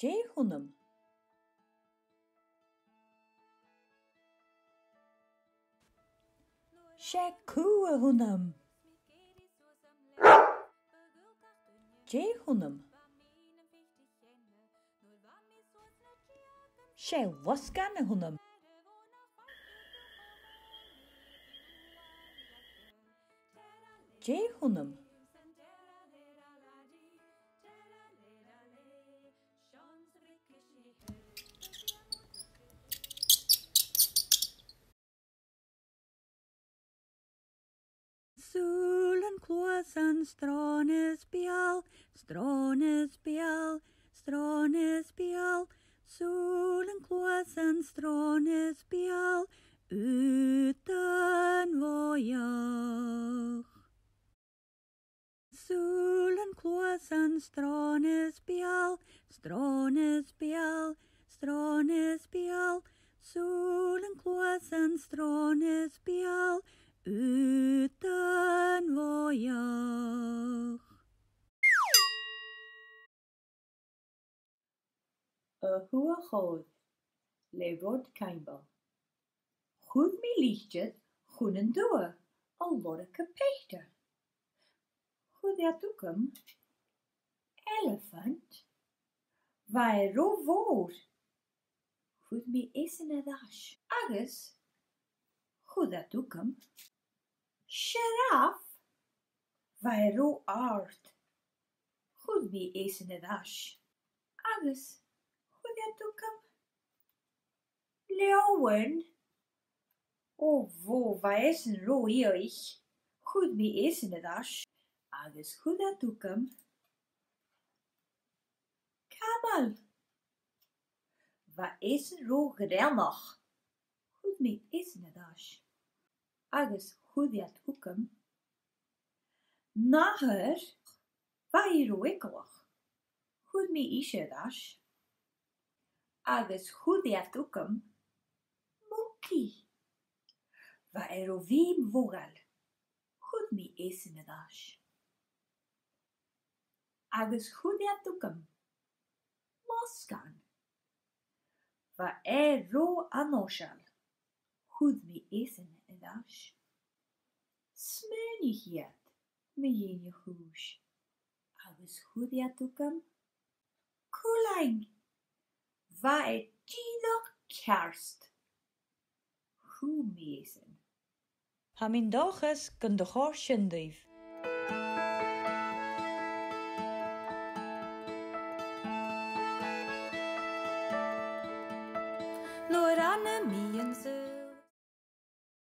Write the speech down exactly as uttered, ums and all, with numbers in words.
Dè th' annam? 'S e cù a th' annam. Dè th' annam? 'S e losgann a th' annam. Dè th' annam? Sùilean cluasan, sròn is beul, sròn is beul, sròn is beul. Sùilean cluasan, sròn is beul, ùdan bhòidheach. Sùilean cluasan, sròn is beul, sròn is beul, sròn is beul. Sùilean cluasan, sròn is beul, ùdan bhòidheach. A' Tuath Chòir le Rod Caimbeul. Chuir mi litir chun an tuath a' lorg peata. Chuir iad thugam elephant. Bha e ro mhòr. Chuir mi esan air ais. Agus chuir iad thugam giraffe. Bha e ro àrd. Chuir mi esan air ais. Agus chuir iad thugam leòmhann. Ò, bhò, bha esan ro fhiadhaich. Chuir mi esan air ais. Agus chuir iad thugam camel. Bha esan ro ghreannach. Chuir mi esan air ais. Agus chuir iad thugam nathair. Bha i ro eagalach. Chuir mi ise air ais. Agus chuir iad thugam monkey. Bha e ro mhì-mhodhail. Chuir mi esan air ais. Agus chuir iad thugam losgann. Bha e ro an-fhoiseil. Chuir mi esan air ais. Smaoinich iad mu dheidhinn a' chùis. Agus chuir iad thugam cuilean. Bha e dìreach ceart. Chùm mi esan. Tha mi an dòchas gun do chòrd sin ribh. Nuair a nì mi an